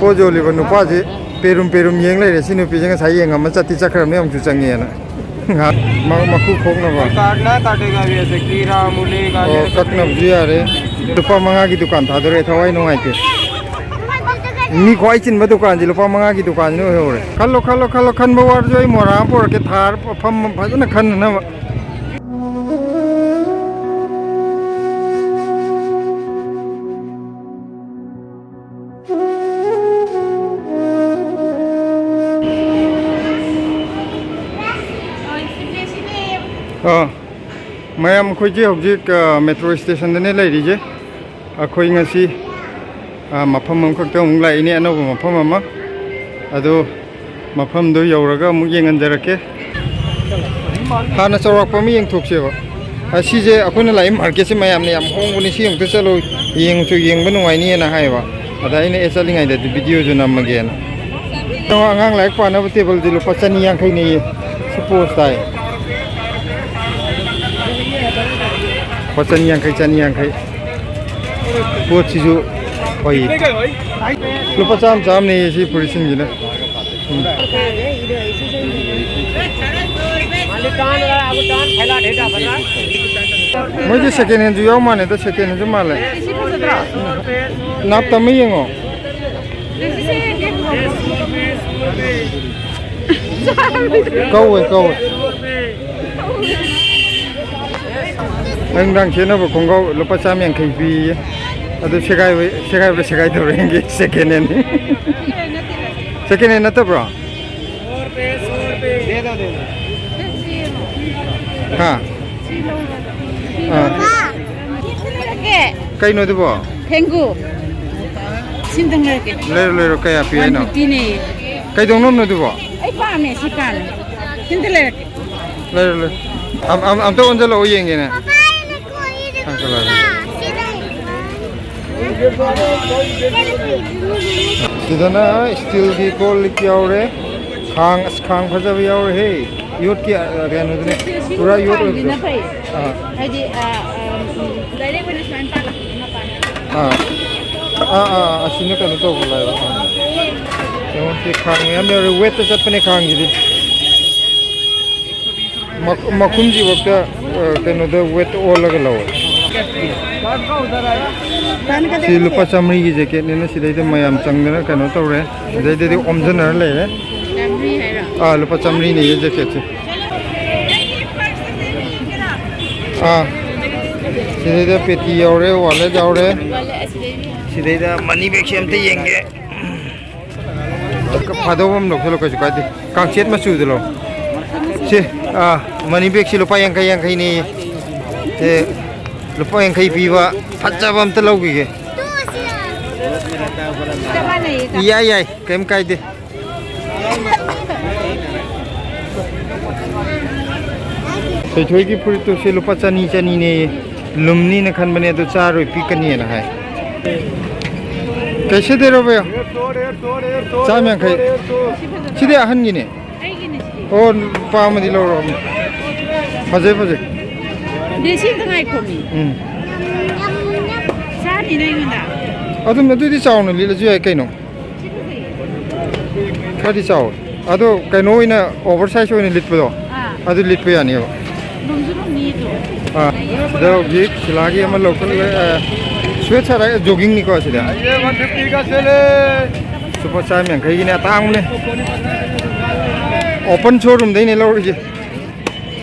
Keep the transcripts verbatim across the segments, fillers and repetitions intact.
ꯄꯣꯠ ꯌꯣꯜꯂꯤꯕ ꯅꯨꯄꯥꯁꯤ ꯄꯦꯔꯨꯝ ꯄꯦꯔꯨꯝ ꯌꯦꯡ ꯂꯩꯔꯦ꯫ ꯁꯤ ꯅꯨꯄꯤꯁꯦ ꯉꯁꯥꯏ ꯌꯦꯡꯉꯝꯃ ꯆꯠꯇꯤ ꯆꯠꯈ꯭ꯔꯕꯅꯦ, ꯑꯃꯨꯛꯁꯨ ꯆꯪꯉꯦꯅ꯫ ꯉꯥꯏꯍꯥꯛ ꯃ-, ꯃꯀꯨ ꯈꯣꯛꯅꯕ꯫ काटना काटेगा भी ऐसे, खीरा, मूली, गाजर, ꯑꯣ, ꯀꯛꯅꯕꯁꯨ ꯌꯥꯔꯦ꯫ ꯂꯨꯄꯥ ꯃꯉꯥꯒꯤ ꯗꯨꯀꯥꯟ ꯊꯥꯗꯣꯔꯛꯑꯦ, ꯊꯋꯥꯏ ꯅꯨꯡꯉꯥꯏꯇꯦ꯫ ꯃꯤ ꯈ꯭ꯋꯥꯏ ꯆꯤꯟꯕ ꯗꯨꯀꯥꯟꯁꯤ ꯂꯨꯄꯥ ꯃꯉꯥꯒꯤ ꯗꯨꯀꯥꯟꯁꯤꯅ ꯑꯣꯏꯍꯧꯔꯦ꯫ ꯈꯜꯂꯣ, ꯈꯜꯂꯣ, ꯈꯜꯂꯣ, ꯈꯟꯕ ꯋꯥꯔꯁꯨ ꯑꯩ ꯃꯣꯔꯥ ꯑꯃ ꯄꯨꯔꯛꯀꯦ, ꯊꯥꯔ ꯐꯝ ꯐꯖꯅ ꯈꯟꯅꯅꯕ꯫ ꯑꯥ, ꯃꯌꯥꯝ, ꯑꯩꯈꯣꯏꯁꯦ ꯍꯧꯖꯤꯛ, ꯑ, ꯃꯦꯇ꯭ꯔꯣ ꯁ꯭ꯇꯦꯁꯟꯗꯅꯦ ꯂꯩꯔꯤꯁꯦ꯫ ꯑꯩꯈꯣꯏ ꯉꯁꯤ, ꯑ, ꯃꯐꯝ ꯑꯃꯈꯛꯇ ꯑꯃꯨꯛ ꯂꯥꯛꯏꯅꯦ, ꯑꯅꯧꯕ ꯃꯐꯝ ꯑꯃ꯫ ꯑꯗꯣ ꯃꯐꯝꯗꯣ ꯌꯧꯔꯒ ꯑꯃꯨꯛ ꯌꯦꯡꯍꯟꯖꯔꯛꯀꯦ꯫ ꯍꯥꯟꯅ ꯆꯥꯎꯔꯥꯛꯄ ꯑꯃ ꯌꯦꯡꯊꯣꯛꯁꯦꯕ꯫ ꯑ, ꯁꯤꯁꯦ ꯑꯩꯈꯣꯏꯅ ꯂꯥꯛꯏ ꯃꯥꯔꯀꯦꯠꯁꯦ ꯃꯌꯥꯝꯅ ꯌꯥꯝ ꯍꯣꯡꯕꯅꯤ, ꯁꯤ ꯑꯃꯨꯛꯇ ꯆꯠꯂꯨ, ꯌꯦꯡꯉꯨꯆꯣ, ꯌꯦꯡꯕ ꯅꯨꯡꯉꯥꯏꯅꯤꯅ ꯍꯥꯏꯌꯦꯕ꯫ ꯑꯗ ꯑꯩꯅ ꯑꯦ ꯆꯠꯂꯤꯉꯩꯗꯗꯤ ꯚꯤꯗꯤꯑꯣꯁꯨ ꯅꯝꯃꯒꯦꯅ꯫ ꯑꯉꯥꯡ ꯂꯥꯏꯔꯤꯛ ꯄꯥꯅꯕ ꯇꯦꯕꯜꯗꯤ ꯂꯨꯄꯥ ꯆꯅꯤ ꯌꯥꯡꯈꯩꯅꯦꯌꯦ꯫ ꯁꯤ ꯄꯣꯁ ꯇꯥꯏ꯫ ꯂꯨꯄꯥ ꯆꯅꯤ ꯌꯥꯡꯈꯩ, ꯆꯅꯤ ꯌꯥꯡꯈꯩ꯫ ꯄꯣꯠꯁꯤꯁꯨ ꯐꯩ꯫ ꯂꯨꯄꯥ ꯆꯥꯝꯃ ꯆꯥꯝꯃꯅꯦꯌꯦ ꯁꯤ ꯐꯨꯔꯤꯠꯁꯤꯡꯁꯤꯅ꯫ ꯎꯝ꯫ ꯃꯣꯏꯁꯦ ꯁꯦꯀꯦꯟ ꯍꯦꯟꯁꯨ ꯌꯥꯎ ꯃꯥꯜꯂꯦꯗ, ꯁꯦꯀꯦꯟ ꯍꯦꯟꯁꯨ ꯃꯥꯜꯂꯦ꯫ ꯅꯥꯞ ꯇꯝꯃ ꯌꯦꯡꯉꯣ꯫ ꯀꯧꯋꯦ, ꯀꯧꯋꯦ꯫ ꯅꯨꯡꯗꯥꯡ ꯁꯦꯠꯅꯕ ꯈꯣꯡꯒ꯭ꯔꯥꯎ ꯂꯨꯄꯥ ꯆꯥꯝ ꯌꯥꯡꯈꯩ ꯄꯤꯌꯦ꯫ ꯑꯗꯨ ꯁꯦꯒꯥꯏꯕ, ꯁꯦꯒꯥꯏꯕ꯭ꯔꯥ ꯁꯦꯒꯥꯏꯗꯕ꯭ꯔꯥ ꯌꯦꯡꯒꯦ꯫ Second hand. Second hand ꯅꯠꯇꯕ꯭ꯔꯣ? ꯍꯥ? ꯑꯥ꯫ ꯀꯩꯅꯣ ꯑꯗꯨꯕꯣ? ꯊꯦꯡꯒꯨ꯫ ꯁꯤꯝꯇꯪ ꯂꯩꯔꯛꯀꯦ꯫ ꯂꯩꯔꯣ, ꯂꯩꯔꯣ, ꯀꯌꯥ ꯄꯤ ꯍꯥꯏꯅꯣ? ꯋꯥꯟ ꯐꯤꯐꯇꯤꯅꯦꯌꯦ꯫ ꯀꯩꯗꯧꯅꯝꯅꯣ ꯑꯗꯨꯕꯣ? ꯑꯩ ꯄꯥꯝꯃꯦ, ꯁꯤ ꯄꯥꯝꯃꯦ꯫ ꯁꯤꯝꯇ ꯂꯩꯔꯛꯀꯦ꯫ ꯂꯩꯔꯣ, ꯂꯩꯔꯣ꯫ ꯑꯝ-, ꯑꯝ-, ꯑꯝꯇ ꯑꯣꯟꯁꯤꯜꯂꯛꯑꯣ ꯌꯦꯡꯒꯦꯅꯦ꯫ ꯁꯤꯗꯅ ꯏꯁꯇꯤꯜꯒꯤ ꯀꯣꯜ ꯂꯤꯛ ꯌꯥꯎꯔꯦ꯫ ꯈꯥꯡ, ꯑꯁ, ꯈꯥꯡ ꯐꯖꯕ ꯌꯥꯎꯔꯦꯍꯦ꯫ ꯌꯣꯠꯀꯤ, ꯑ, ꯀꯩꯅꯣꯗꯨꯅꯦ꯫ ꯄꯨꯔꯥ ꯌꯣꯠ ꯑꯣꯏꯕꯗꯣ꯫ ꯁꯤꯅ ꯐꯩ꯫ ꯑꯥ꯫ ꯍꯥꯏꯗꯤ, ꯑ, ꯑ, ꯎꯝ, direct ꯑꯣꯏꯅ ꯁꯨꯃꯥꯏꯅ ꯄꯥꯜꯂꯛꯄꯗꯨꯅ ꯄꯥꯝꯃꯦ꯫ ꯑꯥ꯫ ꯑꯥ, ꯑꯥ, ꯑꯥ, ꯑꯁꯤꯅ ꯀꯩꯅꯣ ꯇꯧꯕ ꯂꯥꯏꯕ꯫ ꯑꯥ꯫ ꯌꯦꯡꯉꯣ, ꯁꯤ ꯈꯥꯡ ꯃꯌꯥꯝ ꯌꯥꯎꯔꯦ꯫ ꯋꯦꯠꯇ ꯆꯠꯄꯅꯦ ꯈꯥꯡꯁꯤꯗꯤ꯫ ꯃꯈꯨꯝꯁꯤꯐꯥꯎꯗ ꯀꯩꯅꯣꯗ ꯋꯦꯠ ꯑꯣꯜꯂꯒ ꯂꯧꯋꯦ꯫ ꯁꯤ ꯂꯨꯄꯥ ꯆꯥꯃꯔꯤꯒꯤ ꯖꯦꯀꯦꯠꯅꯤꯅ ꯁꯤꯗꯩꯗ ꯃꯌꯥꯝ ꯆꯪꯗꯅ ꯀꯩꯅꯣ ꯇꯧꯔꯦ꯫ ꯁꯤꯗꯩꯗꯗꯤ ꯑꯣꯝꯁꯤꯟꯅꯔ ꯂꯩꯔꯦ꯫ ꯑꯥ, ꯂꯨꯄꯥ ꯆꯥꯃꯔꯤꯅꯦ ꯖꯦꯀꯦꯠꯁꯦ꯫ ꯑꯥ, ꯁꯤꯗꯩꯗ ꯄꯦꯇꯤ ꯌꯥꯎꯔꯦ, ꯋꯥꯂꯦꯠ ꯌꯥꯎꯔꯦ꯫ ꯁꯤꯗꯩꯗ ꯃꯅꯤ ꯕꯦꯒꯁꯦ ꯑꯝꯇ ꯌꯦꯡꯒꯦ꯫ ꯐꯥꯗꯧꯕ ꯑꯃ ꯂꯧꯁꯤꯜꯂꯣ, ꯀꯩꯁꯨ ꯀꯥꯏꯗꯦ꯫ ꯀꯥꯡꯆꯦꯠ ꯃꯆꯨꯗ ꯂꯧ꯫ ꯁꯤ, ꯑꯥ, ꯃꯅꯤ ꯕꯦꯒꯁꯤ ꯂꯨꯄꯥ ꯌꯥꯡꯈꯩ, ꯌꯥꯡꯈꯩꯅꯦ꯫ ꯁꯦ, ꯂꯨꯄꯥ ꯌꯥꯡꯈꯩ ꯄꯤꯕ ꯐꯖꯕ ꯑꯝꯇ ꯂꯧꯈꯤꯒꯦ꯫ ꯌꯥꯏ, ꯌꯥꯏ, ꯀꯩꯝ ꯀꯥꯏꯗꯦ꯫ ꯊꯣꯏꯊꯣꯏꯒꯤ ꯐꯨꯔꯤꯠꯇꯨ ꯁꯤ ꯂꯨꯄꯥ ꯆꯅꯤ, ꯆꯅꯤꯅꯦ꯫ ꯂꯨꯝꯅꯤꯅ ꯈꯟꯕꯅꯦ, ꯑꯗꯨ ꯆꯥꯔꯣꯏ, ꯄꯤꯛꯀꯅꯤꯅ ꯍꯥꯏ꯫ ꯀꯩꯁꯦ ꯗꯦ ꯔꯣ ꯚꯩꯌꯥ? ꯆꯥꯝ ꯌꯥꯡꯈꯩ꯫ ꯁꯤꯗꯤ ꯑꯍꯟꯒꯤꯅꯦ꯫ ꯑꯩꯒꯤꯅꯦ ꯁꯤꯗꯤ꯫ ꯑꯣ, ꯂꯨꯄꯥ ꯑꯃꯗꯤ ꯂꯧꯔꯣ꯫ ꯐꯖꯩ, ꯐꯖꯩ꯫ ꯗꯦꯁꯤ ꯑꯝꯇ ꯉꯥꯏꯈꯣꯃꯤ꯫ ꯎꯝ꯫ ꯆꯥꯅꯤꯅ ꯑꯩꯉꯣꯟꯗ꯫ ꯑꯗꯨꯝ ꯑꯗꯨꯗꯤ ꯆꯥꯎꯅ ꯂꯤꯠꯂꯁꯨ ꯌꯥꯏ ꯀꯩꯅꯣ꯫ ꯁꯤ ꯐꯖꯩꯌꯦ꯫ ꯈꯔꯗꯤ ꯆꯥꯎꯋꯦ꯫ ꯑꯗꯣ ꯀꯩꯅꯣ ꯑꯣꯏꯅ, ꯑꯣꯚꯔ ꯁꯥꯏꯖ ꯑꯣꯏꯅ ꯂꯤꯠꯄꯗꯣ, ꯑꯥ꯫ ꯑꯗꯨ ꯂꯤꯠꯄ ꯌꯥꯅꯤꯕ꯫ ꯂꯨꯝꯁꯨ ꯂꯨꯝꯅꯤ ꯑꯗꯣ꯫ ꯑꯥ, ꯁꯤꯗ ꯍꯧꯖꯤꯛ ꯁꯤꯂꯥꯒꯤ ꯑꯃ ꯂꯧꯈꯠꯂꯦ꯫ ꯑꯥ, ꯁ꯭ꯋꯦꯠ ꯁꯥꯔꯠ ꯍꯥꯏ, ꯖꯣꯒꯤꯡꯅꯤꯀꯣ ꯁꯤꯗ꯫ ꯌꯦ ꯋꯥꯟ ꯐꯤꯐꯇꯤꯒ ꯁꯦꯂꯦ꯫ ꯂꯨꯄꯥ ꯆꯥꯝ ꯌꯥꯡꯈꯩꯒꯤꯅꯦ, ꯑꯇꯥꯡꯕꯅꯦ꯫ ꯑꯣꯄꯟ ꯁꯣꯔꯨꯝꯗꯩꯅꯦ ꯂꯧꯔꯤꯁꯦ꯫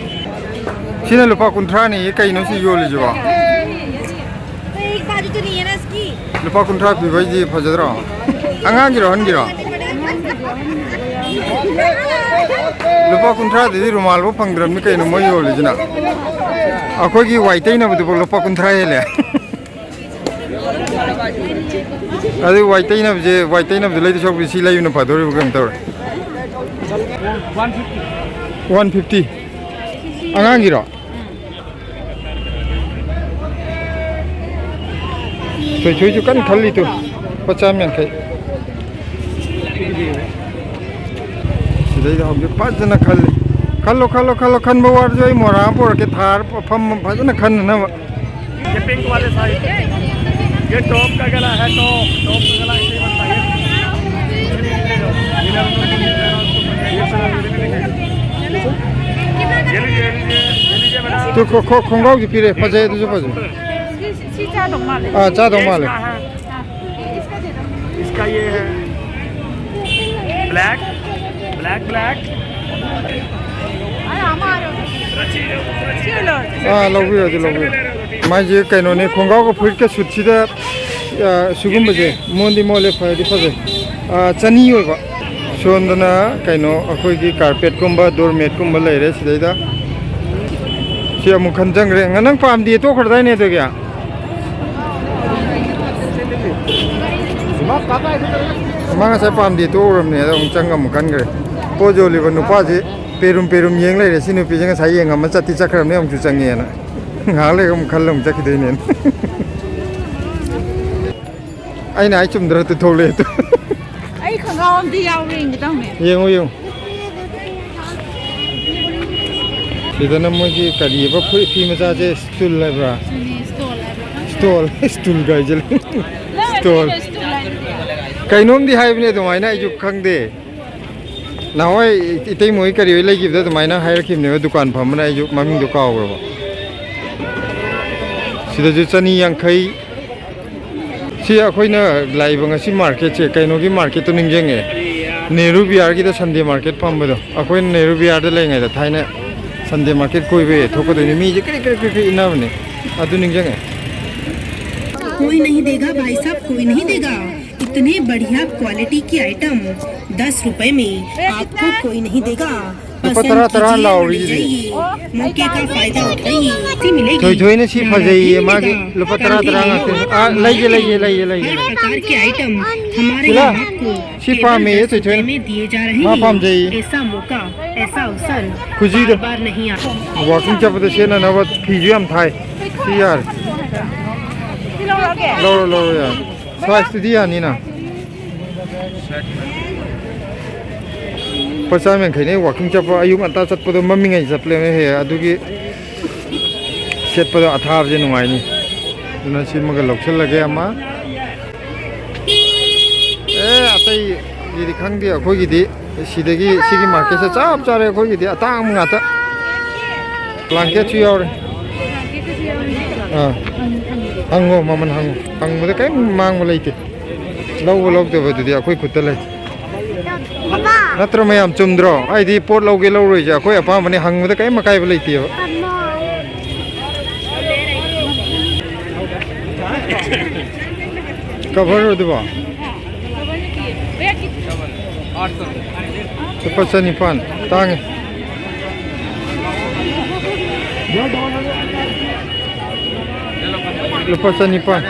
ꯁꯤꯅ ꯂꯨꯄꯥ ꯀꯨꯟꯊ꯭ꯔꯥꯅꯦꯌꯦ, ꯀꯩꯅꯣ ꯁꯤ ꯌꯣꯜꯂꯤꯁꯤꯕꯣ? एक बाजू तो नहीं है ना इसकी। ꯂꯨꯄꯥ ꯀꯨꯟꯊ꯭ꯔꯥ ꯄꯤꯕ ꯍꯥꯏꯁꯤ ꯐꯖꯗ꯭ꯔꯣ? ꯑꯉꯥꯡꯒꯤꯔꯣ, ꯑꯍꯟꯒꯤꯔꯣ? ꯂꯨꯄꯥ ꯀꯨꯟꯊ꯭ꯔꯥꯗꯗꯤ ꯔꯨꯃꯥꯜꯐꯥꯎ ꯐꯪꯗ꯭ꯔꯕꯅꯤ ꯀꯩꯅꯣ ꯃꯣꯏ ꯌꯣꯜꯂꯤꯁꯤꯅ꯫ ꯑꯩꯈꯣꯏꯒꯤ ꯋꯥꯏ ꯇꯩꯅꯕꯗꯨꯐꯥꯎ ꯂꯨꯄꯥ ꯀꯨꯟꯊ꯭ꯔꯥ ꯍꯦꯜꯂꯦ꯫ ꯑꯗꯨ ꯋꯥꯏ ꯇꯩꯅꯕꯁꯦ, ꯋꯥꯏ ꯇꯩꯅꯕꯗ ꯂꯩꯗꯧ ꯁꯔꯨꯛꯄꯨꯗꯤ ꯁꯤ ꯂꯩꯕꯅ ꯐꯗꯧꯔꯤꯕ ꯀꯩꯅꯣ ꯇꯧꯔꯦ꯫ One fifty. ꯑꯉꯥꯡꯒꯤꯔꯣ? ꯊꯣꯏꯊꯣꯏꯁꯨ ꯀꯟꯅ ꯈꯜꯂꯤ ꯇꯨ꯫ ꯂꯨꯄꯥ ꯆꯥꯝ ꯌꯥꯡꯈꯩ꯫ ꯁꯤꯗꯩꯗ ꯍꯧꯖꯤꯛ ꯐꯖꯅ ꯈꯜꯂꯤ꯫ ꯈꯜꯂꯣ, ꯈꯜꯂꯣ, ꯈꯜꯂꯣ, ꯈꯟꯕ ꯋꯥꯔꯁꯨ ꯑꯩ ꯃꯣꯔꯥ ꯑꯃ ꯄꯨꯔꯛꯀꯦ, ꯊꯥꯔ ꯐꯝ ꯐꯖꯅ ꯈꯟꯅꯅꯕ꯫ ये पिंक वाले साइज। ये टॉप का गला है, टॉप, टॉप का गला ऐसे ही बनता है। ꯇꯨ ꯈꯣ-, ꯈꯣ-, ꯈꯣꯡꯒ꯭ꯔꯥꯎꯁꯨ ꯄꯤꯔꯦ, ꯐꯖꯩ, ꯑꯗꯨꯁꯨ ꯐꯖꯩ꯫ ꯁꯤ, ꯁꯤ, ꯁꯤ ꯆꯥꯗꯧ ꯃꯥꯜꯂꯦ꯫ ꯑꯥ, ꯆꯥꯗꯧ ꯃꯥꯜꯂꯦ꯫ इसका ये है ब्लैक, ब्लैक, ब्लैक। ꯑꯥ, ꯂꯧꯕꯤꯌꯨ, ꯑꯗꯨ ꯂꯧꯕꯤꯌꯨ꯫ ꯃꯥꯏꯁꯦ ꯀꯩꯅꯣꯅꯦ, ꯈꯣꯡꯒ꯭ꯔꯥꯎꯒ ꯐꯨꯔꯤꯠꯀ ꯁꯨꯠꯁꯤꯗ, ꯑꯥ, ꯁꯤꯒꯨꯝꯕꯁꯦ ꯃꯣꯟꯗꯤ ꯃꯣꯜꯂꯦ, ꯐꯗꯤ ꯐꯖꯩ꯫ ꯑꯥ, ꯆꯅꯤ ꯑꯣꯏꯕ꯫ ꯁꯣꯝꯗꯅ ꯀꯩꯅꯣ, ꯑꯩꯈꯣꯏꯒꯤ ꯀꯥꯔꯄꯦꯠꯀꯨꯝꯕ ꯗꯣꯔꯃꯦꯠꯀꯨꯝꯕ ꯂꯩꯔꯦ ꯁꯤꯗꯩꯗ꯫ ꯁꯤ ꯑꯃꯨꯛ ꯈꯟ ꯆꯪꯈ꯭ꯔꯦ꯫ ꯉ-, ꯅꯪ ꯄꯥꯝꯗꯦ ꯇꯣꯛꯈ꯭ꯔꯗꯥꯏꯅꯦ ꯑꯗꯨꯒꯤ? ꯃꯥ ꯉꯁꯥꯏ ꯄꯥꯝꯗꯦ ꯇꯣꯛꯎꯔꯕꯅꯦ, ꯑꯗꯣ ꯑꯃꯨꯛ ꯆꯪꯉ ꯑꯃꯨꯛ ꯈꯟꯈ꯭ꯔꯦ꯫ ꯄꯣꯠ ꯌꯣꯜꯂꯤꯕ ꯅꯨꯄꯥꯁꯤ ꯄꯦꯔꯨꯝ ꯄꯦꯔꯨꯝ ꯌꯦꯡ ꯂꯩꯔꯦ꯫ ꯁꯤ ꯅꯨꯄꯤꯁꯦ ꯉꯁꯥꯏ ꯌꯦꯡꯉꯝꯃ ꯆꯠꯇꯤ ꯆꯠꯈ꯭ꯔꯕꯅꯦ, ꯑꯃꯨꯛꯁꯨ ꯆꯪꯉꯦꯅ꯫ ꯉꯥꯏꯍꯥꯛ ꯂꯩꯔꯒ ꯑꯃꯨꯛ ꯈꯜꯂ ꯑꯃꯨꯛ ꯆꯠꯈꯤꯗꯣꯏꯅꯦꯅ꯫ ꯑꯩꯅ ꯍꯥꯏ ꯆꯨꯝꯗ꯭ꯔꯣ? ꯑꯗꯨ ꯊꯣꯛꯂꯛꯑꯦ ꯑꯗꯨ꯫ ꯑꯩ ꯈꯪꯒꯥꯎ ꯑꯝꯗꯤ ꯌꯥꯎꯔꯦ, ꯌꯦꯡꯒꯦ ꯇꯧꯅꯦ꯫ ꯌꯦꯡꯉꯨ, ꯌꯦꯡꯉꯨ꯫ ꯁꯤꯗꯅ ꯃꯣꯏꯒꯤ ꯀꯔꯤꯑꯕ ꯐꯨꯔꯤꯠ ꯐꯤ ꯃꯆꯥꯁꯦ, ꯁ꯭ꯇꯨꯜ ꯍꯥꯏꯕ꯭ꯔꯥ? ꯁ꯭ꯇꯣꯜ ꯍꯥꯏꯕ꯭ꯔꯥ ꯈꯪꯗꯦ꯫ ꯁ꯭ꯇꯣꯜ, ꯁ꯭ꯇꯨꯜ ꯀꯥꯏꯁꯦ꯫ ꯅꯪ ꯁ꯭ꯇꯣꯜ꯫ ꯑꯗꯨꯒꯤꯗꯣ ꯁ꯭ꯇꯨꯜ ꯍꯥꯏꯗꯨꯗꯤ꯫ ꯀꯩꯅꯣꯝꯗꯤ ꯍꯥꯏꯕꯅꯦ ꯑꯗꯨꯃꯥꯏꯅ, ꯑꯩꯁꯨ ꯈꯪꯗꯦ꯫ ꯅꯍꯥꯟꯋꯥꯏ ꯏꯇꯩꯃ ꯍꯣꯏ ꯀꯔꯤ ꯍꯣꯏ ꯂꯩꯈꯤꯕꯗ ꯑꯗꯨꯃꯥꯏꯅ ꯍꯥꯏꯔꯛꯈꯤꯕꯅꯦꯕ, ꯗꯨꯀꯥꯟ ꯐꯝꯕꯅ, ꯑꯩꯁꯨ ꯃꯃꯤꯡꯗꯣ ꯀꯥꯎꯈ꯭ꯔꯕ꯫ ꯁꯤꯗꯁꯨ ꯆꯅꯤ ꯌꯥꯡꯈꯩ꯫ ꯁꯤ ꯑꯩꯈꯣꯏꯅ ꯂꯥꯛꯏꯕ ꯉꯁꯤ ꯃꯥꯔꯀꯦꯠꯁꯦ ꯀꯩꯅꯣꯒꯤ ꯃꯥꯔꯀꯦꯠꯇꯣ ꯅꯤꯡꯁꯤꯡꯉꯦ, ꯅꯦꯍꯔꯨ ꯕꯤꯍꯥꯔꯒꯤꯗ ꯁꯟꯗꯦ ꯃꯥꯔꯀꯦꯠ ꯐꯝꯕꯗꯣ꯫ ꯑꯩꯈꯣꯏꯅ ꯅꯦꯍꯔꯨ ꯕꯤꯍꯥꯔꯗ ꯂꯩꯔꯤꯉꯩꯗ ꯊꯥꯏꯅ ꯁꯟꯗꯦ ꯃꯥꯔꯀꯦꯠ ꯀꯣꯏꯕ ꯊꯣꯛꯀꯗꯣꯏꯅꯤ, ꯃꯤꯁꯦ ꯀ꯭ꯔꯤꯛ ꯀ꯭ꯔꯤꯛ ꯀ꯭ꯔꯤꯛ ꯀ꯭ꯔꯤꯛ ꯏꯟꯅꯕꯅꯦ, ꯑꯗꯨ ꯅꯤꯡꯁꯤꯡꯉꯦ꯫ कोई नहीं देगा भाई साहब, कोई नहीं देगा। इतने बढ़िया क्वालिटी की आइटम दस रुपए में आपको कोई नहीं देगा। ꯂꯨꯄꯥ ꯇꯔꯥ ꯇꯔꯥ ꯂꯥꯎꯔꯤꯁꯤꯗꯤ꯫ ꯊꯣꯏꯊꯣꯏꯅ ꯁꯤ ꯐꯖꯩꯌꯦ, ꯃꯥꯒꯤ ꯂꯨꯄꯥ ꯇꯔꯥ ꯇꯔꯥ ꯉꯥꯛꯇꯅꯤ꯫ ꯑꯥ, ꯂꯩꯌꯦ, ꯂꯩꯌꯦ, ꯂꯩꯌꯦ, ꯂꯩꯌꯦ, ꯂꯩꯌꯦ꯫ ꯁꯤꯂꯥ, ꯁꯤ ꯄꯥꯝꯃꯦꯌꯦ ꯊꯣꯏꯊꯣꯏꯅ꯫ ꯃꯥ ꯄꯥꯝꯖꯩꯌꯦ꯫ ꯈꯨꯖꯤꯗꯣ꯫ ꯋꯥꯀꯤꯡ ꯆꯠꯄꯗ ꯁꯦꯠꯅꯅꯕ ꯐꯤꯁꯨ ꯌꯥꯝ ꯊꯥꯏ꯫ ꯁꯤ ꯌꯥꯔꯦ꯫ ꯂꯧꯔꯣ, ꯂꯧꯔꯣ, ꯌꯥꯔꯦ꯫ ꯁꯥꯏꯖꯇꯨꯗꯤ ꯌꯥꯅꯤꯅ꯫ ꯂꯨꯄꯥ ꯆꯥꯝ ꯌꯥꯡꯈꯩꯅꯦ꯫ ꯋꯥꯀꯤꯡ ꯆꯠꯄ, ꯑꯌꯨꯛ ꯉꯟꯇꯥ ꯆꯠꯄꯗꯣ ꯃꯝꯃꯤꯉꯩ ꯆꯠꯄꯅꯦ ꯍꯦꯛ ꯍꯦꯛ꯫ ꯑꯗꯨꯒꯤ ꯁꯦꯠꯄꯗꯣ ꯑꯊꯥꯕꯁꯦ ꯅꯨꯡꯉꯥꯏꯅꯤ꯫ ꯑꯗꯨꯅ ꯁꯤꯃꯒ ꯂꯧꯁꯤꯜꯂꯒꯦ ꯑꯃ꯫ ꯑꯦ, ꯑꯇꯩ ꯁꯤꯗꯤ ꯈꯪꯗꯦ ꯑꯩꯈꯣꯏꯒꯤꯗꯤ꯫ ꯁꯤꯗꯒꯤ ꯁꯤꯒꯤ ꯃꯥꯔꯀꯦꯠꯁꯦ ꯆꯞ ꯆꯥꯔꯦ ꯑꯩꯈꯣꯏꯒꯤꯗꯤ, ꯑꯇꯥꯡꯕ ꯉꯥꯛꯇ꯫ ꯕ꯭ꯂꯥꯡꯀꯦꯠꯁꯨ ꯌꯥꯎꯔꯦ꯫ ꯑꯥ, ꯍꯪꯉꯣ, ꯃꯃꯜ ꯍꯪꯉꯣ꯫ ꯍꯪꯕꯗ ꯀꯔꯤꯝ ꯃꯥꯡꯕ ꯂꯩꯇꯦ꯫ ꯂꯧꯕ ꯂꯧꯗꯕꯗꯨꯗꯤ ꯑꯩꯈꯣꯏ ꯈꯨꯠꯇ ꯂꯩ꯫ ꯅꯠꯇ꯭ꯔꯣ ꯃꯌꯥꯝ, ꯆꯨꯝꯗ꯭ꯔꯣ? ꯑꯩꯗꯤ ꯄꯣꯠ ꯂꯧꯒꯦ ꯂꯧꯔꯣꯏꯁꯦ ꯑꯩꯈꯣꯏ ꯑꯄꯥꯝꯕꯅꯤ, ꯍꯪꯕꯗ ꯀꯔꯤꯝ ꯑꯀꯥꯏꯕ ꯂꯩꯇꯦꯕ꯫ ꯀꯚꯔ ꯑꯗꯨꯕꯣ? ꯂꯨꯄꯥ ꯆꯅꯤꯄꯥꯟ꯫ ꯇꯥꯡꯉꯦ꯫ ꯂꯨꯄꯥ ꯆꯅꯤꯄꯥꯟ꯫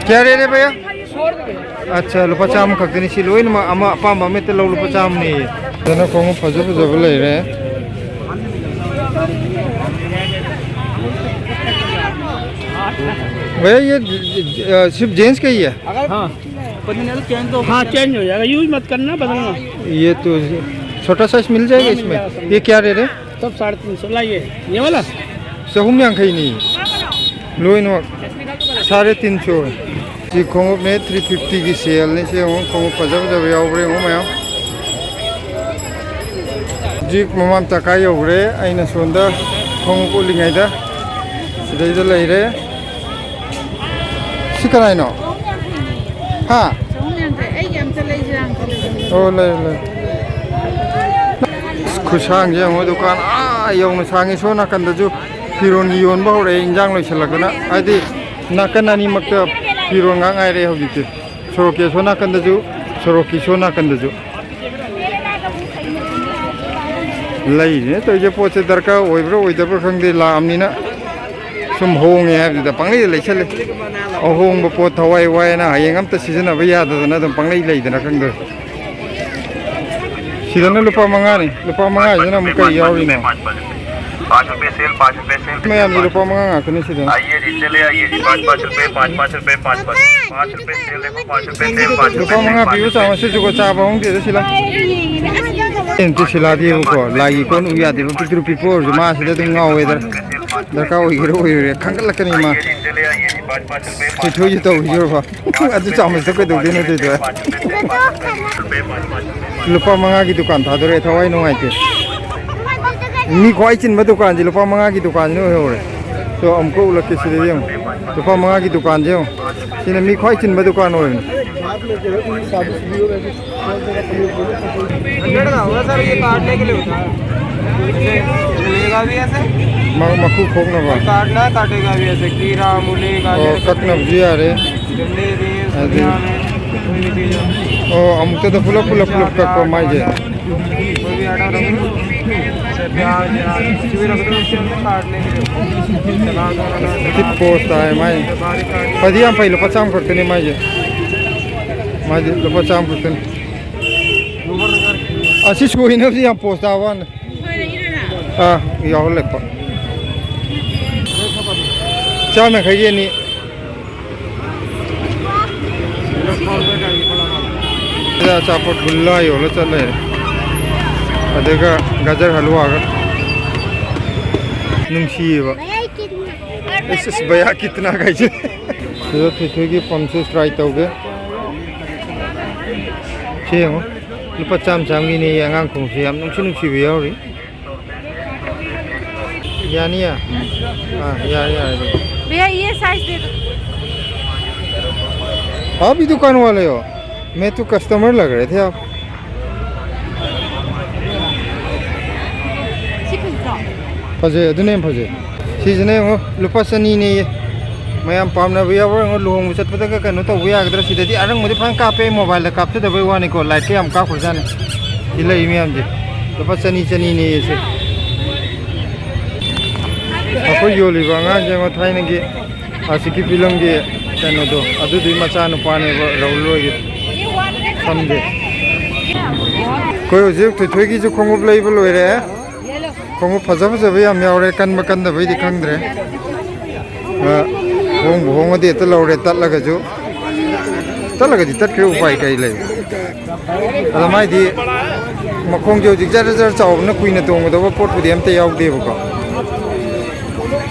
ꯀꯌꯥ ꯔꯦꯠ ꯍꯦ ꯚꯩꯌꯥ? ꯑꯠꯆꯥ, ꯂꯨꯄꯥ ꯆꯥꯝꯃ ꯈꯛꯇꯅꯤ꯫ ꯁꯤ ꯂꯣꯏꯅꯃꯛ ꯑꯃ ꯑꯄꯥꯝꯕ ꯑꯃ ꯍꯦꯛꯇ ꯂꯧ, ꯂꯨꯄꯥ ꯆꯥꯝꯃꯅꯦꯌꯦ꯫ ꯑꯗꯨꯅ ꯈꯣꯡꯎꯞ ꯐꯖ ꯐꯖꯕ ꯂꯩꯔꯦ꯫ भैया, ये, अ, सिर्फ जेंट्स का ही है? हाँ। हाँ, चेंज हो जाएगा, यूज मत करना, बदलना। ये तो छोटा साइज मिल जाएगा इसमें? ये क्या रेट है? सब साढ़े तीन सौ। लाइए, ये वाला। ꯆꯍꯨꯝ ꯌꯥꯡꯈꯩꯅꯤ꯫ ꯂꯣꯏꯅꯃꯛ ꯁꯥꯔꯦ ꯇꯤꯟ ꯁꯨ꯫ ꯁꯤ ꯈꯣꯡꯎꯞꯅꯦ, ꯊ꯭ꯔꯤ ꯐꯤꯐꯇꯤꯒꯤ ꯁꯦꯜꯅꯤ꯫ ꯁꯤ ꯌꯦꯡꯉꯨ, ꯈꯣꯡꯎꯞ ꯐꯖ ꯐꯖꯕ ꯌꯥꯎꯕ꯭ꯔꯥ ꯌꯦꯡꯉꯨ ꯃꯌꯥꯝ꯫ ꯍꯧꯖꯤꯛ ꯃꯃꯥꯝ ꯇꯀꯥ ꯌꯧꯈ꯭ꯔꯦ꯫ ꯑꯩꯅ ꯁꯣꯝꯗ ꯈꯣꯡꯎꯞ ꯎꯠꯂꯤꯉꯩꯗ ꯁꯤꯗꯩꯗ ꯂꯩꯔꯦ꯫ ꯁꯤ ꯀꯅꯥꯏꯅꯣ? ꯍꯥ? ꯆꯍꯨꯝ ꯌꯥꯡꯈꯩ꯫ ꯑꯩꯒꯤ ꯑꯝꯇ ꯂꯩꯁꯤꯔꯥ? ꯑꯣ, ꯂꯩ, ꯂꯩ꯫ ꯈꯨꯁꯥꯡꯁꯦ ꯌꯦꯡꯉꯣ, ꯗꯨꯀꯥꯟ ꯑꯥ ꯌꯧꯅ ꯁꯥꯡꯉꯤ꯫ ꯁꯣꯝ ꯅꯥꯀꯟꯗꯁꯨ ꯐꯤꯔꯣꯟꯒꯤ ꯌꯣꯟꯕ ꯍꯧꯔꯛꯑꯦ, ꯏꯟꯖꯥꯡ ꯂꯣꯏꯁꯤꯜꯂꯛꯇꯅ꯫ ꯍꯥꯏꯗꯤ ꯅꯥꯀꯟ ꯑꯅꯤꯃꯛꯇ ꯐꯤꯔꯣꯟ ꯉꯥꯛ ꯉꯥꯏꯔꯦ ꯍꯧꯖꯤꯛꯇꯤ꯫ ꯁꯣꯔꯣꯛꯀꯤ ꯑꯁꯣꯝ ꯅꯥꯀꯟꯗꯁꯨ, ꯁꯣꯔꯣꯛꯀꯤ ꯁꯣꯝ ꯅꯥꯀꯟꯗꯁꯨ꯫ ꯂꯩꯔꯤꯅꯦ ꯇꯧꯔꯤꯁꯦ꯫ ꯄꯣꯠꯁꯦ ꯗꯔꯀꯥꯔ ꯑꯣꯏꯕ꯭ꯔꯥ ꯑꯣꯏꯗꯕ꯭ꯔꯥ ꯈꯪꯗꯦ, ꯂꯥꯛꯑꯕꯅꯤꯅ ꯁꯨꯝ ꯍꯣꯡꯉꯦ ꯍꯥꯏꯕꯗꯨꯗ ꯄꯪꯂꯩꯗ ꯂꯩꯁꯜꯂꯦ꯫ ꯑꯍꯣꯡꯕ ꯄꯣꯠ ꯊꯋꯥꯏ ꯋꯥꯏꯅ ꯍꯌꯦꯡ ꯑꯝꯇ ꯁꯤꯖꯤꯟꯅꯕ ꯌꯥꯗꯗꯅ ꯑꯗꯨꯝ ꯄꯪꯂꯩ ꯂꯩꯗꯅ ꯈꯪꯗ꯭ꯔꯦ꯫ ꯁꯤꯗꯅ ꯂꯨꯄꯥ ꯃꯉꯥꯅꯤ꯫ ꯂꯨꯄꯥ ꯃꯉꯥꯁꯤꯅ ꯑꯃꯨꯛ ꯀꯔꯤ ꯌꯥꯎꯔꯤꯅꯣ? पाँच रुपए सेल, पाँच रुपए सेल। ꯃꯌꯥꯝꯁꯦ ꯂꯨꯄꯥ ꯃꯉꯥ ꯉꯥꯛꯇꯅꯤ ꯁꯤꯗꯅ꯫ आइए जी, चले आइए जी, पाँच पाँच रुपए, पाँच पाँच रुपए, पाँच पाँच रुपए, पाँच रुपए सेल देखो, पाँच रुपए सेल, पाँच ꯂꯨꯄꯥ रुपए सेल, ꯃꯉꯥ पाँच ꯄꯤꯕ रुपए सेल। ꯆꯥꯃꯁꯁꯤꯁꯨꯀꯣ ꯆꯥꯕ ꯍꯧꯅꯗꯦꯗ ꯁꯤꯂꯥ꯫ ꯑꯦꯟꯇꯤ ꯁꯤꯂꯥꯗꯤꯕꯀꯣ ꯂꯥꯏꯒꯤ ꯀꯣꯟ ꯎ ꯌꯥꯗꯦꯕ, ꯄꯤꯛꯇ꯭ꯔꯨ ꯄꯤꯛꯄ ꯑꯣꯏꯔꯁꯨ ꯃꯥꯁꯤꯗ ꯑꯗꯨꯝ ꯉꯥꯎꯋꯦꯗ꯫ ꯗꯔꯀꯥꯔ ꯑꯣꯏꯒꯦꯔꯥ ꯑꯣꯏꯔꯣꯏꯔꯥ ꯈꯪꯒꯠꯂꯛꯀꯅꯤ ꯃꯥ꯫ ꯊꯣꯏꯊꯣꯏꯁꯨ ꯇꯧꯈꯤꯁꯤꯔꯕ? ꯑꯗꯨ ꯆꯥꯃꯁꯇ ꯀꯩꯗꯧꯗꯣꯏꯅꯣ ꯊꯣꯏꯊꯣꯏ? ꯂꯨꯄꯥ ꯃꯉꯥꯒꯤ ꯗꯨꯀꯥꯟ ꯊꯥꯗꯣꯔꯛꯑꯦ, ꯊꯋꯥꯏ ꯅꯨꯡꯉꯥꯏꯇꯦ꯫ ꯃꯤ ꯈ꯭ꯋꯥꯏ ꯆꯤꯟꯕ ꯗꯨꯀꯥꯟꯁꯦ ꯂꯨꯄꯥ ꯃꯉꯥꯒꯤ ꯗꯨꯀꯥꯟꯁꯤꯅ ꯑꯣꯏꯍꯧꯔꯦ꯫ ꯁꯣ ꯑꯃꯨꯛꯀ ꯎꯠꯂꯛꯀꯦ ꯁꯤꯗ ꯌꯦꯡꯉꯨ꯫ ꯂꯨꯄꯥ ꯃꯉꯥꯒꯤ ꯗꯨꯀꯥꯟꯁꯦ ꯌꯦꯡꯉꯨ꯫ ꯁꯤꯅ ꯃꯤ ꯈ꯭ꯋꯥꯏ ꯆꯤꯟꯕ ꯗꯨꯀꯥꯟ ꯑꯣꯏꯕꯅꯤ꯫ हंड्रेड का होगा सर, ये काटने के लिए होता है। जैसे मुलेगा भी ऐसे, ꯃ- ꯃꯀꯨ ꯈꯣꯛꯅꯕ꯫ काटना है, काटेगा भी ऐसे। खीरा, मूली, ꯑꯣ, गाजर, ꯀꯛꯅꯕꯁꯨ ꯌꯥꯔꯦ꯫ भिंडी भी, अभी। धनिया भी, कोई भी चीज़ हो। ꯑꯣ, ꯑꯃꯨꯛꯇꯗ ꯄꯨꯂꯞ ꯄꯨꯂꯞ ꯄꯨꯂꯞ ꯀꯛꯄ ꯃꯥꯏꯁꯦ꯫ कोई भी आटा रख लो। जैसे प्याज, प्याज, कुछ भी रख दो, उसके अंदर काटने के लिए। सलाद वलाद, ꯐꯤꯐꯇꯤ ꯄꯣꯁ ꯇꯥꯏ ꯃꯥꯏ꯫ बारीक काट। ꯐꯗꯤ ꯌꯥꯝ ꯐꯩ, ꯂꯨꯄꯥ ꯆꯥꯝꯃ ꯈꯛꯇꯅꯤ ꯃꯥꯏꯁꯦ꯫ ꯃꯥꯏꯁꯦ ꯂꯨꯄꯥ ꯆꯥꯝꯃ ꯈꯛꯇꯅꯤ꯫ ꯑꯁꯤ ꯁꯣꯏꯅꯕꯁꯤ ꯌꯥꯝ ꯄꯣꯁ ꯇꯥꯕ ꯋꯥꯅꯤ꯫ ꯑꯥ, ꯌꯥꯎꯍꯜꯂꯛꯄ꯫ ꯆꯥꯝ ꯌꯥꯡꯈꯩꯒꯤ ꯑꯅꯤ꯫ ꯁꯤꯗ ꯑꯆꯥꯄꯣꯠ ꯒꯨꯜꯂꯥ ꯌꯣꯜꯂ ꯆꯠ ꯂꯩꯔꯦ꯫ ꯑꯗꯨꯒ ꯒꯖꯔ ꯍꯜꯋꯥꯒ꯫ ꯅꯨꯡꯁꯤꯌꯦꯕ꯫ भैया, ये कितना? ꯑꯁ, ꯑꯁ, ꯚꯌꯥ ꯀꯤꯇꯅꯥ ꯀꯥꯏꯁꯦ꯫ ꯁꯤꯗ ꯊꯣꯏꯊꯣꯏꯒꯤ ꯄꯝꯁꯨ ꯇ꯭ꯔꯥꯏ ꯇꯧꯒꯦ꯫ ꯁꯤ ꯌꯦꯡꯉꯣ, ꯂꯨꯄꯥ ꯆꯥꯝꯃ ꯆꯥꯝꯃꯒꯤꯅꯦ ꯑꯉꯥꯡ ꯈꯣꯡꯎꯞꯁꯦ, ꯌꯥꯝ ꯅꯨꯡꯁꯤ ꯅꯨꯡꯁꯤꯕ ꯌꯥꯎꯔꯤ꯫ ꯌꯥꯅꯤꯌꯦ? ꯑꯥ, ꯌꯥꯔꯦ, ꯌꯥꯔꯦ ꯑꯗꯨꯗꯤ꯫ भैया, ये साइज दे दो। आप ही दुकान वाले हो? मैं तो कस्टमर लग रहे थे आप। ꯁꯤ ꯐꯖꯗ꯭ꯔꯣ? ꯐꯖꯩ, ꯑꯗꯨꯅ ꯍꯦꯟꯅ ꯐꯖꯩ꯫ ꯁꯤꯁꯤꯅ ꯌꯦꯡꯉꯣ, ꯂꯨꯄꯥ ꯆꯅꯤꯅꯦꯌꯦ꯫ ꯃꯌꯥꯝ ꯄꯥꯝꯅꯕ ꯌꯥꯎꯕ꯭ꯔꯥ ꯌꯦꯡꯉꯣ, ꯂꯨꯍꯣꯡꯕ ꯆꯠꯄꯗꯒ ꯀꯩꯅꯣ ꯇꯧꯕ ꯌꯥꯒꯗ꯭ꯔꯥ? ꯁꯤꯗꯗꯤ ꯑꯔꯪꯕꯗꯤ ꯐꯖꯅ ꯀꯥꯞꯄꯦ, ꯑꯩ ꯃꯣꯕꯥꯏꯜꯗ ꯀꯥꯞꯆꯗꯕꯩ ꯋꯥꯅꯤꯀꯣ, ꯂꯥꯏꯠꯀ ꯌꯥꯝ ꯀꯥꯞꯈ꯭ꯔꯖꯥꯠꯅꯤ꯫ ꯁꯤ ꯂꯩ ꯃꯌꯥꯝꯁꯦ ꯂꯨꯄꯥ ꯆꯅꯤ, ꯆꯅꯤꯅꯦꯌꯦ ꯁꯦ꯫ ꯑꯩꯈꯣꯏ ꯌꯣꯜꯂꯤꯕ ꯑꯉꯥꯡꯁꯦ ꯌꯦꯡꯉꯣ, ꯊꯥꯏꯅꯒꯤ ꯑꯁꯤꯒꯤ ꯐꯤꯂꯝꯒꯤ ꯀꯩꯅꯣꯗꯣ, ꯑꯗꯨꯗꯨꯒꯤ ꯃꯆꯥꯅꯨꯄꯥꯅꯦꯕ, ꯔꯥꯍꯨꯜ ꯍꯣꯏꯒꯤ꯫ ꯈꯪꯗꯦ꯫ ꯑꯩꯈꯣꯏ ꯍꯧꯖꯤꯛ ꯊꯣꯏꯊꯣꯏꯒꯤꯁꯨ ꯈꯣꯡꯎꯞ ꯂꯩꯕ ꯂꯣꯏꯔꯦ꯫ ꯈꯣꯡꯎꯞ ꯐꯖ ꯐꯖꯕ ꯌꯥꯝ ꯌꯥꯎꯔꯦ, ꯀꯟꯕ ꯀꯟꯗꯕꯩꯗꯤ ꯈꯪꯗ꯭ꯔꯦ꯫ ꯑ, ꯍꯣꯡꯕꯨ ꯍꯣꯡꯉꯗꯤ ꯍꯦꯛꯇ ꯂꯧꯔꯦ, ꯇꯠꯂꯒꯁꯨ꯫ ꯇꯠꯂꯒꯗꯤ ꯇꯠꯈ꯭ꯔꯦ, ꯎꯄꯥꯏ ꯀꯩ ꯂꯩ? ꯑꯗ ꯃꯥꯏꯗꯤ ꯃꯈꯣꯡꯁꯦ ꯍꯧꯖꯤꯛ ꯖꯔ ꯖꯔ ꯆꯥꯎꯕꯅ ꯀꯨꯏꯅ ꯇꯣꯡꯒꯗꯧꯕ ꯄꯣꯠꯄꯨꯗꯤ ꯑꯝꯇ ꯌꯥꯎꯗꯦꯕꯀꯣ꯫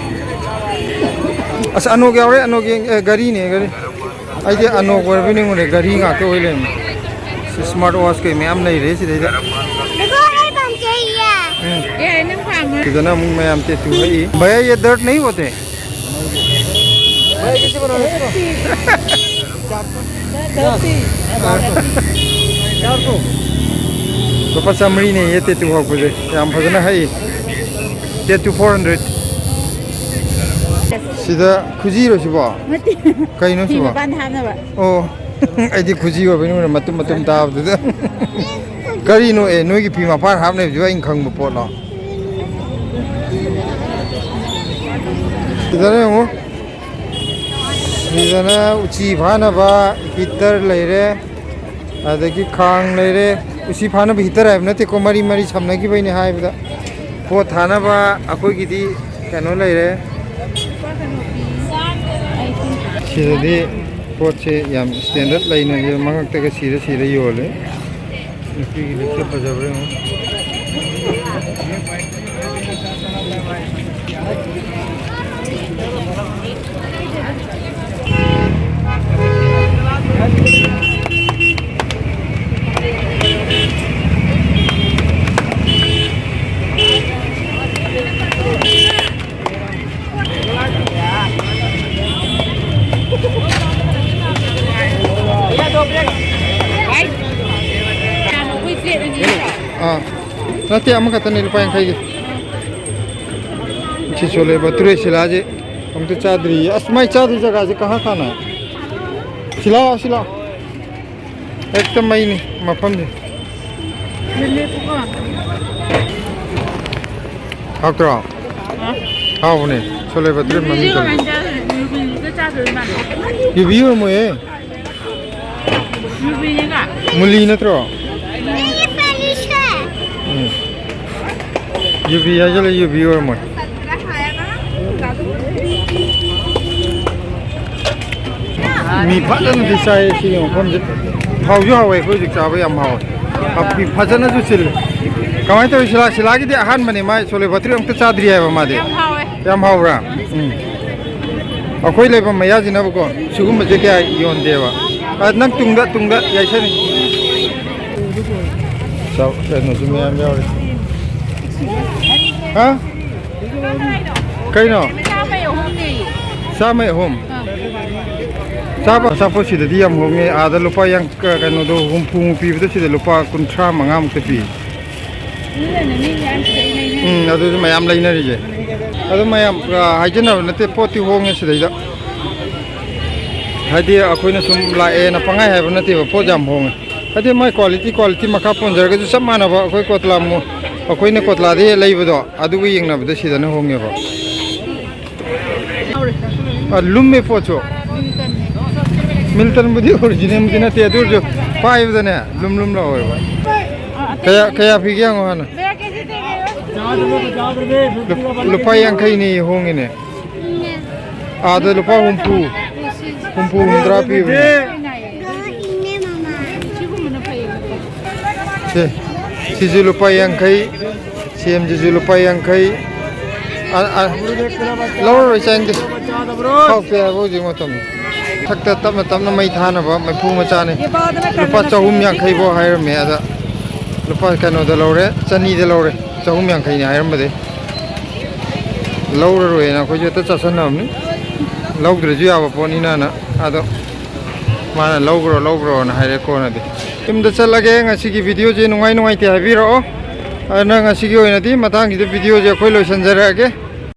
ꯑꯁ, ꯑꯅꯣꯛ ꯌꯥꯎꯔꯦ, ꯑꯅꯣꯛ ꯌꯦꯡ-, ꯑꯦ, ꯒꯥꯔꯤꯅꯦ, ꯒꯥꯔꯤ꯫ ꯑꯩꯗꯤ ꯑꯅꯣꯛ ꯑꯣꯏꯔꯕꯣꯏ ꯅꯤꯡꯉꯨꯔꯦ, ꯒꯥꯔꯤ ꯉꯥꯛꯇ ꯑꯣꯏ ꯂꯩꯔꯝꯃꯦ꯫ ꯁꯤ ꯁ꯭ꯃꯥꯔꯠ ꯋꯥꯆ ꯀꯩ ꯃꯌꯥꯝ ꯂꯩꯔꯦ ꯁꯤꯗꯩꯗ꯫ देखो, ये बन गई है। ꯎꯝ꯫ ꯑꯦ, ꯅꯪ ꯄꯥꯝꯃ꯫ ꯁꯤꯗꯅ ꯑꯃꯨꯛ ꯃꯌꯥꯝ ꯇꯦꯇꯨ ꯍꯛꯏ꯫ भैया, ये दर्द नहीं होते? ꯂꯨꯄꯥ ꯆꯥꯃꯔꯤꯅꯦꯌꯦ ꯇꯦꯇꯨ ꯍꯛꯄꯁꯦ꯫ ꯌꯥꯝ ꯐꯖꯅ ꯍꯛꯏ꯫ Tattoo four hundred꯫ ꯁꯤꯗ ꯈꯨꯖꯤꯔꯣ ꯁꯤꯕꯣ? ꯅꯠꯇꯦ꯫ ꯀꯩꯅꯣ ꯐꯤ ꯁꯤꯕꯣ? ꯃꯄꯥꯟꯗ ꯍꯥꯞꯅꯕ꯫ ꯑꯣ꯫ ꯑꯩꯗꯤ ꯈꯨꯖꯤ ꯑꯣꯏꯕꯩ ꯅꯉꯣꯟꯗ ꯃꯇꯨꯝ ꯃꯇꯨꯝ ꯇꯥꯕꯗꯨꯗ꯫ ꯀꯔꯤꯅꯣ ꯑꯦ, ꯅꯣꯏꯒꯤ ꯐꯤ ꯃꯄꯥꯟ ꯍꯥꯞꯅꯕꯁꯤꯕꯨ ꯑꯩꯅ ꯈꯪꯕ ꯄꯣꯠꯂꯣ? ꯁꯤꯗꯅ ꯌꯦꯡꯉꯨ꯫ ꯁꯤꯗꯅ ꯎꯆꯤ ꯐꯥꯅꯕ ꯍꯤꯇꯔ ꯂꯩꯔꯦ, ꯑꯗꯒꯤ ꯈꯥꯡ ꯂꯩꯔꯦ꯫ ꯎꯆꯤ ꯐꯥꯅꯕ ꯍꯤꯇꯔ ꯍꯥꯏꯕ ꯅꯠꯇꯦꯀꯣ, ꯃꯔꯤ ꯃꯔꯤ ꯁꯝꯅꯈꯤꯕꯩꯅꯦ ꯍꯥꯏꯕꯗ꯫ ꯄꯣꯠ ꯊꯥꯅꯕ ꯑꯩꯈꯣꯏꯒꯤꯗꯤ ꯀꯩꯅꯣ ꯂꯩꯔꯦ꯫ ꯁꯤꯗꯗꯤ ꯄꯣꯠꯁꯦ ꯌꯥꯝ ꯁ꯭ꯇꯦꯟꯗꯔꯠ ꯂꯩꯅ ꯃꯉꯛꯇꯒ ꯁꯤꯔ ꯁꯤꯔ ꯌꯣꯜꯂꯦ꯫ ꯅꯨꯄꯤꯒꯤ ꯂꯤꯞꯁꯦ ꯐꯖꯕ꯭ꯔꯥ ꯌꯦꯡꯉꯨ꯫ ꯑꯥ, ꯅꯠꯇꯦ, ꯑꯃꯈꯛꯇꯅꯦ, ꯂꯨꯄꯥ ꯌꯥꯡꯈꯩꯒꯤ꯫ ꯁꯤ ꯆꯣꯂꯦ ꯕꯇꯨꯔꯦ ꯁꯤꯂꯥꯁꯦ ꯑꯝꯇ ꯆꯥꯗ꯭ꯔꯤꯌꯦ꯫ ꯑꯁ, ꯃꯥꯏ ꯆꯥꯗ꯭ꯔꯤ ꯖꯒꯥꯁꯦ ꯀꯍꯥ ꯈꯥꯅ? ꯁꯤꯂꯥ, ꯁꯤꯂꯥ꯫ ꯍꯦꯛꯇ ꯃꯩꯅꯤ ꯃꯐꯝꯁꯦ꯫ ꯍꯥꯎꯇ꯭ꯔꯣ? ꯍꯥꯎꯕꯅꯦ꯫ ꯁꯣꯂꯦ ꯕꯇꯨꯔꯦ ꯃꯃꯤꯡ ꯀꯃꯥꯏꯅ ꯆꯥꯗꯣꯏꯅꯣ? ꯌꯨꯕꯤ ꯑꯣꯏꯔꯝꯃꯣꯏꯌꯦ꯫ ꯃꯨꯂꯤ ꯅꯠꯇ꯭ꯔꯣ? ꯎꯝ꯫ ꯌꯨꯕꯤ ꯍꯥꯏꯖꯜꯂꯦ, ꯌꯨꯕꯤ ꯑꯣꯏꯔꯝꯃꯣꯏ꯫ ꯃꯤ ꯐꯖꯅꯗꯤ ꯆꯥꯏꯌꯦ ꯁꯤꯒꯤ ꯃꯐꯝꯁꯦ꯫ ꯍꯥꯎꯁꯨ ꯍꯥꯎꯋꯦ, ꯑꯩꯈꯣꯏ ꯍꯧꯖꯤꯛ ꯆꯥꯕ ꯌꯥꯝ ꯍꯥꯎꯋꯦ꯫ ꯐꯖꯅꯁꯨ ꯆꯤꯜꯂꯦ꯫ ꯀꯃꯥꯏꯅ ꯇꯧꯔꯤ ꯁꯤꯂꯥ? ꯁꯤꯂꯥꯒꯤꯗꯤ ꯑꯍꯥꯟꯕꯅꯤ, ꯃꯥ ꯁꯣꯂꯦ ꯚꯇꯨꯔꯤ ꯑꯝꯇ ꯆꯥꯗ꯭ꯔꯤ ꯍꯥꯏꯕ ꯃꯥꯗꯤ꯫ ꯌꯥꯝ ꯍꯥꯎꯋꯦ꯫ ꯌꯥꯝ ꯍꯥꯎꯕ꯭ꯔꯥ? ꯎꯝ꯫ ꯑꯩꯈꯣꯏ ꯂꯩꯐꯝ ꯃꯌꯥꯁꯤꯅꯕꯀꯣ ꯁꯤꯒꯨꯝꯕꯁꯦ ꯀꯌꯥ ꯌꯣꯟꯗꯦꯕ꯫ ꯑ, ꯅꯪ ꯇꯨꯡꯗ, ꯇꯨꯡꯗ ꯌꯥꯏꯁꯅꯤ꯫ ꯆꯥꯎ, ꯀꯩꯅꯣꯁꯨ ꯃꯌꯥꯝ ꯌꯥꯎꯔꯤ꯫ ꯍꯥ? ꯀꯩꯅꯣ? ꯆꯥꯝꯃꯩ ꯑꯍꯨꯝ꯫ ꯆꯥꯕ ꯑꯆꯥꯄꯣꯠ ꯁꯤꯗꯗꯤ ꯌꯥꯝ ꯍꯣꯡꯉꯦ꯫ ꯑꯥꯗ ꯂꯨꯄꯥ ꯌꯥꯡ-, ꯀ-, ꯀꯩꯅꯣꯗꯣ, ꯍꯨꯝꯐꯨꯃꯨꯛ ꯄꯤꯕꯗꯣ ꯁꯤꯗ ꯂꯨꯄꯥ ꯀꯨꯟꯊ꯭ꯔꯥ ꯃꯉꯥꯃꯨꯛꯇ ꯄꯤ꯫ ꯎꯝ, ꯑꯗꯨꯁꯨ ꯃꯌꯥꯝ ꯂꯩꯅꯔꯤꯁꯦ꯫ ꯑꯗꯨ ꯃꯌꯥꯝ, ꯑ, ꯍꯥꯏꯖꯟꯅꯕ ꯅꯠꯇꯦ, ꯄꯣꯠꯇꯤ ꯍꯣꯡꯉꯦ ꯁꯤꯗꯩꯗ꯫ ꯍꯥꯏꯗꯤ ꯑꯩꯈꯣꯏꯅ ꯁꯨꯝ ꯂꯥꯛꯑꯦꯅ ꯄꯪꯍꯥꯏ ꯍꯥꯏꯕ ꯅꯠꯇꯦꯕ, ꯄꯣꯠ ꯌꯥꯝ ꯍꯣꯡꯉꯦ꯫ ꯍꯥꯏꯗꯤ ꯃꯥꯏ quality, quality ꯃꯈꯥ ꯄꯣꯟꯖꯔꯒꯁꯨ ꯆꯞ ꯃꯥꯟꯅꯕ ꯑꯩꯈꯣꯏ ꯀꯣꯇꯂꯥ ꯃꯣ-, ꯑꯩꯈꯣꯏꯅ ꯀꯣꯇꯂꯥꯗ ꯍꯦꯛ ꯂꯩꯕꯗꯣ ꯑꯗꯨꯒ ꯌꯦꯡꯅꯕꯗ ꯁꯤꯗꯅ ꯍꯣꯡꯉꯦꯕ꯫ ꯑ, ꯂꯨꯝꯃꯦ ꯄꯣꯠꯁꯨ꯫ ꯃꯤꯜꯇꯟꯕꯨꯗꯤ originalꯕꯨꯗꯤ ꯅꯠꯇꯦ, ꯑꯗꯨ ꯑꯣꯏꯔꯁꯨ ꯄꯥꯏꯕꯗꯅꯦ ꯂꯨꯝ ꯂꯨꯝ ꯂꯥꯎꯋꯦꯕ꯫ ꯀꯌꯥ, ꯀꯌꯥ ꯄꯤꯒꯦ ꯌꯦꯡꯉꯣ ꯍꯥꯟꯅ꯫ ꯂꯨꯞ-, ꯂꯨꯄꯥ ꯌꯥꯡꯈꯩꯅꯦ ꯍꯣꯡꯉꯤꯅꯦ꯫ ꯑꯥꯗ ꯂꯨꯄꯥ ꯍꯨꯝꯐꯨ, ꯍꯨꯝꯐꯨ, ꯍꯨꯝꯗ꯭ꯔꯥ ꯄꯤꯕꯅꯦ꯫ ꯁꯦ, ꯁꯤꯁꯨ ꯂꯨꯄꯥ ꯌꯥꯡꯈꯩ, ꯁꯦꯝꯁꯤꯁꯨ ꯂꯨꯄꯥ ꯌꯥꯡꯈꯩ꯫ ꯑ, ꯑ, ꯂꯧꯔꯔꯣꯏ, ꯆꯥꯅꯤꯡꯗꯦ꯫ ꯍꯥꯎꯇꯦ ꯍꯥꯏꯕ ꯍꯧꯖꯤꯛ ꯃꯇꯝꯗ꯫ ꯃꯊꯛꯇ ꯇꯞꯅ ꯇꯞꯅ ꯃꯩ ꯊꯥꯅꯕ ꯃꯩꯐꯨ ꯃꯆꯥꯅꯤ꯫ ꯂꯨꯄꯥ ꯆꯍꯨꯝ ꯌꯥꯡꯈꯩ ꯐꯥꯎ ꯍꯥꯏꯔꯝꯃꯦ, ꯑꯗ ꯂꯨꯄꯥ ꯀꯩꯅꯣꯗ ꯂꯧꯔꯦ, ꯆꯅꯤꯗ ꯂꯧꯔꯦ꯫ ꯆꯍꯨꯝ ꯌꯥꯡꯈꯩꯅꯤ ꯍꯥꯏꯔꯝꯕꯗꯩ ꯂꯧꯔꯔꯣꯏꯅ ꯑꯩꯈꯣꯏꯁꯨ ꯍꯦꯛꯇ ꯆꯥꯁꯟꯅꯕꯅꯤ꯫ ꯂꯧꯗ꯭ꯔꯁꯨ ꯌꯥꯕ ꯄꯣꯠꯅꯤꯅꯅ꯫ ꯑꯗꯣ ꯃꯥꯅ "ꯂꯧꯈ꯭ꯔꯣ, ꯂꯧꯈ꯭ꯔꯣꯅ" ꯍꯥꯏꯔꯦ ꯀꯣꯟꯅꯗꯤ꯫ ꯌꯨꯝꯗ ꯆꯠꯂꯒꯦ꯫ ꯉꯁꯤꯒꯤ videoꯁꯦ ꯅꯨꯡꯉꯥꯏ ꯅꯨꯡꯉꯥꯏꯇꯦ ꯍꯥꯏꯕꯤꯔꯛꯑꯣ꯫ ꯑꯗꯨꯅ ꯉꯁꯤꯒꯤ ꯑꯣꯏꯅꯗꯤ ꯃꯇꯥꯡꯁꯤꯗ videoꯁꯦ ꯑꯩꯈꯣꯏ ꯂꯣꯏꯁꯤꯟꯖꯔꯛꯑꯒꯦ꯫